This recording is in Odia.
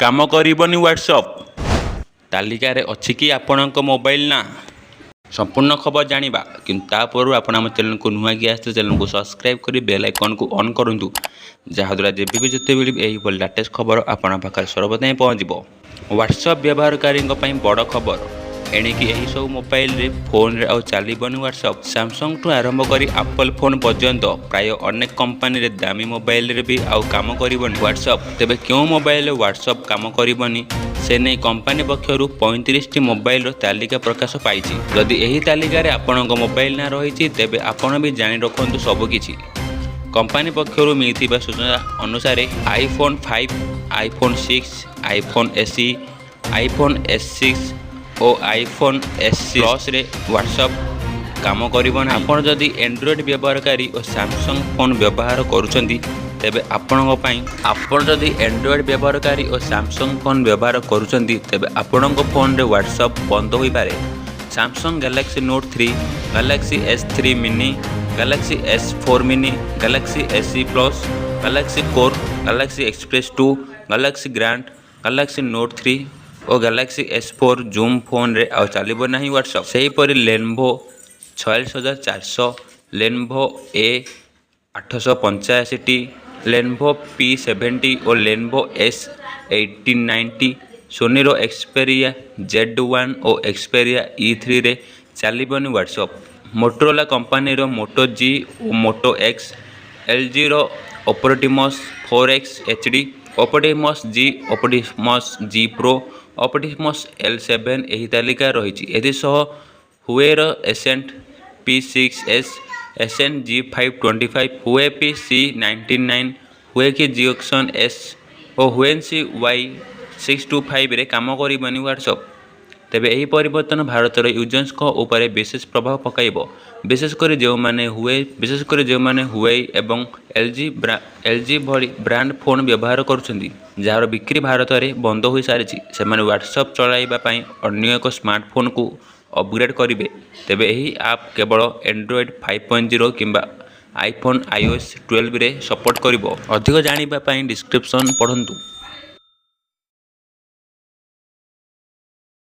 କାମ କରିବନି ହ୍ୱାଟ୍ସଅପ୍। ତାଲିକାରେ ଅଛି କି ଆପଣଙ୍କ ମୋବାଇଲ ନାଁ? ସମ୍ପୂର୍ଣ୍ଣ ଖବର ଜାଣିବା, କିନ୍ତୁ ତା ପୂର୍ବରୁ ଆପଣ ଆମ ଚ୍ୟାନେଲକୁ ନୂଆ କି ଆସିଥିଲେ ଚ୍ୟାନେଲକୁ ସବସ୍କ୍ରାଇବ୍ କରି ବେଲ୍ ଆଇକନ୍କୁ ଅନ୍ କରନ୍ତୁ, ଯାହାଦ୍ୱାରା ଯେବେ ବି ଯେତେବେଳେ ବି ଏହିଭଳି ଲାଟେଷ୍ଟ ଖବର ଆପଣଙ୍କ ପାଖରେ ସର୍ବପ୍ରଥମେ ପହଞ୍ଚିବ। ହ୍ୱାଟ୍ସଅପ୍ ବ୍ୟବହାରକାରୀଙ୍କ ପାଇଁ ବଡ଼ ଖବର। ଏଣିକି ଏହିସବୁ ମୋବାଇଲରେ ଫୋନ୍ରେ ଆଉ ଚାଲିବନି ହ୍ୱାଟ୍ସଅପ୍। ସାମସଙ୍ଗଠୁ ଆରମ୍ଭ କରି ଆପଲ୍ ଫୋନ୍ ପର୍ଯ୍ୟନ୍ତ ପ୍ରାୟ ଅନେକ କମ୍ପାନୀରେ ଦାମୀ ମୋବାଇଲରେ ବି ଆଉ କାମ କରିବନି ହ୍ୱାଟ୍ସଅପ୍। ତେବେ କେଉଁ ମୋବାଇଲରେ ହ୍ୱାଟ୍ସଅପ୍ କାମ କରିବନି, ସେ ନେଇ କମ୍ପାନୀ ପକ୍ଷରୁ 35ଟି ମୋବାଇଲର ତାଲିକା ପ୍ରକାଶ ପାଇଛି। ଯଦି ଏହି ତାଲିକାରେ ଆପଣଙ୍କ ମୋବାଇଲ ନାଁ ରହିଛି, ତେବେ ଆପଣ ବି ଜାଣି ରଖନ୍ତୁ ସବୁକିଛି। କମ୍ପାନୀ ପକ୍ଷରୁ ମିଳିଥିବା ସୂଚନା ଅନୁସାରେ iPhone 5, iPhone 6, iPhone SE, iPhone S6 ଓ ଆଇଫୋନ୍ ଏସ୍ଇ ପ୍ଲସ୍ରେ ହ୍ୱାଟ୍ସଅପ୍ କାମ କରିବ ନାହିଁ। ଆପଣ ଯଦି ଆଣ୍ଡ୍ରଏଡ଼୍ ବ୍ୟବହାରକାରୀ ଓ ସାମସଙ୍ଗ ଫୋନ୍ ବ୍ୟବହାର କରୁଛନ୍ତି, ତେବେ ଆପଣଙ୍କ ପାଇଁ ଆପଣ ଯଦି ଆଣ୍ଡ୍ରଏଡ଼୍ ବ୍ୟବହାରକାରୀ ଓ ସାମସଙ୍ଗ ଫୋନ୍ ବ୍ୟବହାର କରୁଛନ୍ତି, ତେବେ ଆପଣଙ୍କ ଫୋନ୍ରେ ହ୍ୱାଟ୍ସଅପ୍ ବନ୍ଦ ହୋଇପାରେ। Samsung Galaxy note 3, Galaxy S3 mini, Galaxy S4 mini, Galaxy SE plus, Galaxy core, Galaxy express 2, Galaxy grand, Galaxy note 3 ଓ ଗ୍ୟାଲାକ୍ସି ଏସ୍ 4 ଜୁମ୍ ଫୋନ୍ରେ ଆଉ ଚାଲିବ ନାହିଁ ହ୍ୱାଟ୍ସଅପ୍। ସେହିପରି ଲେନୋଭୋ 46,400, ଲେନୋଭୋ ଏ 885ଟି, ଲେନୋଭୋ ପି 70 ଓ ଲେନୋଭୋ ଏସ୍ 1890, ସୋନିର ଏକ୍ସପେରିଆ ଜେଡ୍ 1 ଓ ଏକ୍ସପେରିଆ ଇ 3ରେ ଚାଲିବନି ହ୍ୱାଟ୍ସଅପ୍। ମୋଟୋରୋଲା କମ୍ପାନୀର Moto G O motto X, ଏଲ୍ଜିର ଅପଟିମସ୍ 4ଏକ୍ସ H D, ଅପଟିମସ୍ G, ଅପଟିମସ୍ G pro, ଅପଟିମସ୍ L 7 ଏହି ତାଲିକା ରହିଛି। ଏଥିସହ ହୁୱେର accent P 6ଏସ୍, accent G 525, ହୁୱେ P C 99, ହୁୱେ ଜିଓକ୍ସନ୍ S ଓ ହୁଏନ୍ସି ୱାଇ 625ରେ କାମ କରିବନି ହ୍ୱାଟ୍ସଅପ୍। ତେବେ ଏହି ପରିବର୍ତ୍ତନ ଭାରତର ୟୁଜର୍ସଙ୍କ ଉପରେ ବିଶେଷ ପ୍ରଭାବ ପକାଇବ, ବିଶେଷ କରି ଯେଉଁମାନେ ହୁୱେଇ ଏବଂ ଏଲ୍ଜି ଭଳି ବ୍ରାଣ୍ଡ ଫୋନ୍ ବ୍ୟବହାର କରୁଛନ୍ତି, ଯାହାର ବିକ୍ରି ଭାରତରେ ବନ୍ଦ ହୋଇସାରିଛି। ସେମାନେ ହ୍ୱାଟ୍ସଅପ୍ ଚଳାଇବା ପାଇଁ ଅନ୍ୟ ଏକ ସ୍ମାର୍ଟଫୋନ୍କୁ ଅପଗ୍ରେଡ୍ କରିବେ। ତେବେ ଏହି ଆପ୍ କେବଳ ଆଣ୍ଡ୍ରଏଡ଼୍ 5.0 କିମ୍ବା ଆଇଫୋନ୍ ଆଇଓଏସ୍ 12ରେ ସପୋର୍ଟ କରିବ। ଅଧିକ ଜାଣିବା ପାଇଁ ଡିସ୍କ୍ରିପସନ୍ ପଢ଼ନ୍ତୁ।